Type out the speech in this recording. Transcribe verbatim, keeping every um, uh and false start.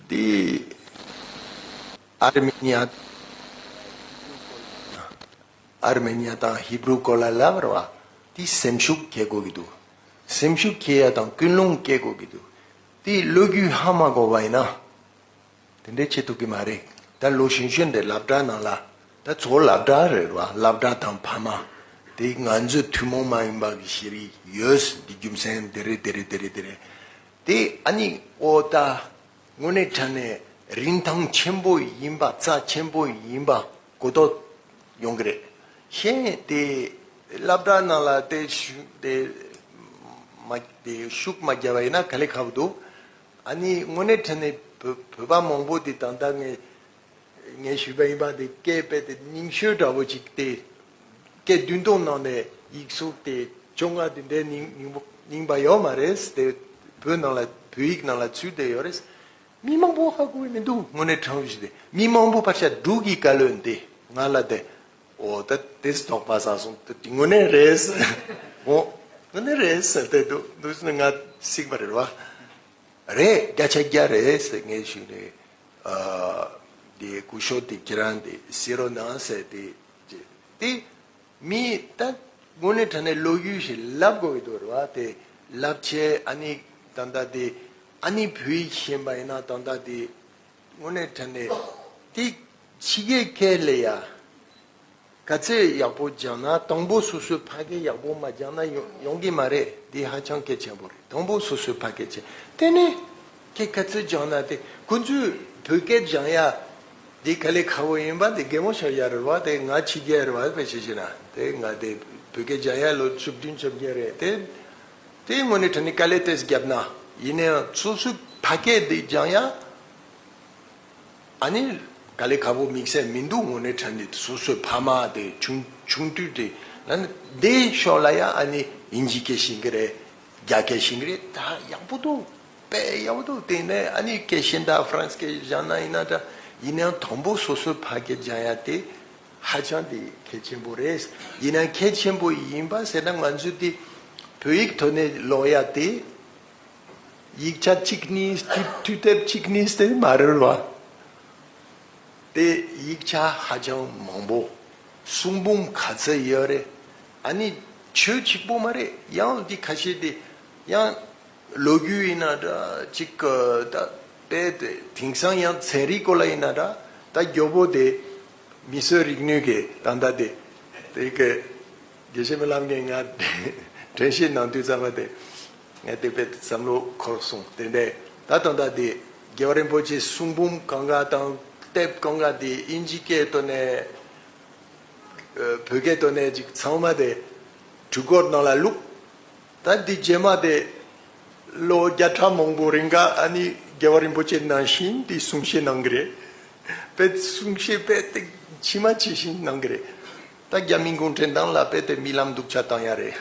དེ་ཨར་མེ་ནི་ཡ། ཨར་མེ་ནི་ཡ་དང་ཧི་བྷྲུ་སྐོར་ལ་ལབ་རེད་བ། དེ་སེམས་ཤུགས་སྐྱེ་དགོས་ཀྱི་འདུག་སེམས་ཤུགས་སྐྱེ་ཡ་དང་ཀུན་སློང་སྐྱེ་དགོས་ཀྱི་འདུག་དེ་ལོ་རྒྱུས་ཧ་མ་གོ་བ་ཡིན་ན། དེ་འདྲའི་བྱེད་ཐུབ་ཀྱི་མ་རེད། ད་ལོ་གཞོན་གཞོན་དེ་སློབ་གྲྭ་ནང་ལ། ད་གཙོ་བོ་སློབ་གྲྭ་རེད་བ། སློབ་གྲྭ་དང་ཕ་མ། དེ་ང་ཚོའི་ཐུན་མོང་མ་ཡིན་པ་གི་ཤེས་རིག་ཡོད། འདི་རྒྱུ་མཚན་དེ་རེད་དེ་རེད་དེ་རེད་དེ་རེད། དེ་ཨ་ནི་ཨོ་ད། དངོས་གནས་དྲང་གནས་རིན་ཐང་ཆེན་པོ་ཡིན་པ། རྩ་ཆེན་པོ་ཡིན་པ་གོ་རྟོགས་ཡོང་གི་རེད། གཞན་དེ་སློབ་གྲྭ་ནང་ལ་དེ་ཤུ་དེ་མ་དེ་ཤུགས་མ་བརྒྱབ་པ་ཡིན་ན་དཀའ་ལས་ཁག་པོ་འདུག་ཨ་ནི་དངོས་གནས་དྲང་གནས་བོད་བོད་པ་མང་པོ་དེ་ད་ལྟ་ངས་ངས་ཞུས་པ་ཡིན་པ་དེ་སྐད་དཔེ་དེ་རྙིང་ཤོས་འདྲ་པོ་ཅིག་དེ། སྐད་བདུན་སྟོང་ནང་ནས་ཡིག་གཟུགས་དེ་བཅོ་ལྔ་དེ་འདྲའི་རྙིང་རྙིང་པོ་རྙིང་པ་ཡོད་མ་རེད་དེ། བོད་ནང་ལ་བོད་ཡིག་ནང་ལ་ཚུད་བསྡད་ཡོད་རེད། མི་མང་པོ་ཧ་གོ་གི་མི་འདུག་དངོས་གནས་དྲང་པོ་ཞིག་དེ་མི་མང་པོ་ཕར་ཆ་འབྲུག་གི་བཀའ་བློན་དེ་ང་ལ་དེ། འོ་ད་དེ་དོགས་པ་ཟ་སོང་། དེ་དེ་དངོས་གནས་རེད། འོ་དངོས་གནས་རེད་ཟེར་དེ་འདུག་འདུག་ཟེར་ན་ང་གཟིགས་པ་རེད་བ། རེད། བརྒྱ་ཆ་བརྒྱ་རེད་ཟེར་ངས་ཞུས་ནས། ཨ། དེ་སྐུ་ཞབས་དེ་ཁྱེད་རང་དེ་གཟིགས་རོགས་གནང་ཟེར་དེ། དེ་མི་ད་དངོས་གནས་དྲང་གནས་ལོ་རྒྱུས་ཤིག་ལབ་དགོས་ཀྱི་འདུག་རེད་བ། དེ་ལབ་བྱས་ཨ་ནི་ད་ལྟ་དེ་ཨ་ནི་བོད་ཡིག་ཤེས་པ་ཡིན་ན་ད་ལྟ་དེ་དངོས་གནས་དྲང་གནས་དེ་ཕྱི་རྒྱལ་སྐད་ལ་ཡ། ག་ཚོད་ཡག་པོ་སྦྱངས་ན། དང་པོ་སོ་སོའི་ཕ་སྐད་ཡག་པོ་མ་སྦྱངས་ན་ཡོང་ཡོང་གི་མ་རེད། འདི་ཧ་ཅང་གལ་ཆེན་པོ་རེད། དང་པོ་སོ་སོའི་ཕ་སྐད་ཆེ། དེ་ནས་སྐད་ག་ཚོད་སྦྱངས་ན་དེ། ཁོང་ཚོས་བོད་སྐད་སྦྱང་ཡ་འདི་དཀའ་ལས་ཁག་པོ་ཡིན་པ་འདི་གད་མོ་ཤོར་ཡ་རེད་བ། དེ་ང་ཕྱི་རྒྱལ་རེད་བ། དཔེ་བྱས་བཤད་ན་དེ་ང་དེ་བོད་སྐད་སྦྱང་ཡ་ལོ་བཅུ་བདུན་བཅོ་བརྒྱད་རེད་དེ། དེ་དངོས་གནས་དྲང་གནས་དཀའ་ལས་ཏོག་ཙམ་བརྒྱབ་ན། ཡིན་ནའང་སོ་སོའི་ཕ་སྐད་འདི་སྦྱང་ཡ། ཨ་ནི་དཀའ་ལས་ཁག་པོ་དམིགས་བསལ་མི་འདུག་དངོས་གནས་དྲང་གནས་སོ་སོའི་ཕ་མ་དེ་ཆུང་ཆུང་དུས་དེ་ལ་ནི་དེ་ཤོག་ལ་ཡ། ཨ་ནི་དབྱིན་ཇི་སྐད་ཤེས་ཀྱི་རེད། རྒྱ་སྐད་ཤེས་ཀྱི་རེད། ད་ཡག་པོ་འདུག་དཔེ་ཡག་པོ་འདུག་དེ་ནས་ཨ་ནི་སྐད་ཤེས་ད་ཧྥ་རན་སི་སྐད་སྦྱང་ན་ཡིན་ན་འདྲ། ཡིན་ནའང་དང་པོ་སོ་སོའི་ཕ་སྐད་སྦྱང་ཡ་དེ་ཧ་ཅང་དེ་གལ་ཆེན་པོ་རེད། ཡིན་ནའང་གལ་ཆེན་པོ་ཡིན་པ་ཟེར་ན་ང་ཚོས་དེ་བོད་ཡིག་ཐོག་ནས་ཀློག་ཡ་དེ། ཡིག་ཆ་གཅིག་གཉིས། དུས་དུས་དེབ་གཅིག་གཉིས་དེ་མ་རེད་བ། དེ་ཡིག་ཆ་ཧ་ཅང་མང་པོ། གསུང་འབུམ་ག་ཚོད་ཡོད་རེད། ཨ་ནི་ཆོས་གཅིག་པོ་མ་རེད། ཡང་འདི་ཁ་ཤས་དེ་ཡང་ལོ་རྒྱུས་ཡིན་ན་འདྲ། གཅིག་གི་ད་དཔེ་དེ་དེང་སང་ཡང་ཚན་རིག་སྐོར་ལ་ཡིན་ན་འདྲ། ད་མགྱོགས་པོ་དེ་མིས་བཟོས་རིག་ནུས་ཀྱི་ད་ལྟ་དེ་དེ་གི་དགེ་བཤེས་སྨོན་ལམ་གྱིས་ང་དྲན་ཤེས་གནང་དུས་ཙམ་པ་དེ། ངས་དེ་དཔེ་བསམ་བློ་འཁོར་སོང་། དེ་འདྲས་ད་དོན་དག་དེ་རྒྱལ་བ་རིན་པོ་ཆེའི་གསུང་འབུམ་གང་ག་དང་དེབ་གང་ག་དེ་དབྱིན་ཇི་སྐད་ཐོག་ནས་ཨ་བོད་སྐད་ཐོག་ནས་ཅིག་ཚང་མ་དེ་འཕྲུལ་འཁོར་ནང་ལ་བླུགས། ད་འདི་རྗེས་མ་དེ་ལོ་བརྒྱ་ཕྲག་མང་པོ་རིང་ག་ཨ་ནི་རྒྱལ་བ་རིན་པོ་ཆེ་ནང་བཞིན་དེ་གསུང་བཤད་གནང་གི་རེད། དཔེ་གསུང་བཤད་དཔེ་དེ་ཇི་མ་ཇི་བཞིན་གནང་གི་རེད། ད་རྒྱ་མི་གུང་ཁྲན་ཏང་ལ་དཔེ་དེ་རྨི་ལམ་སྡུག་ཅག་བཏང་ཡ་རེད།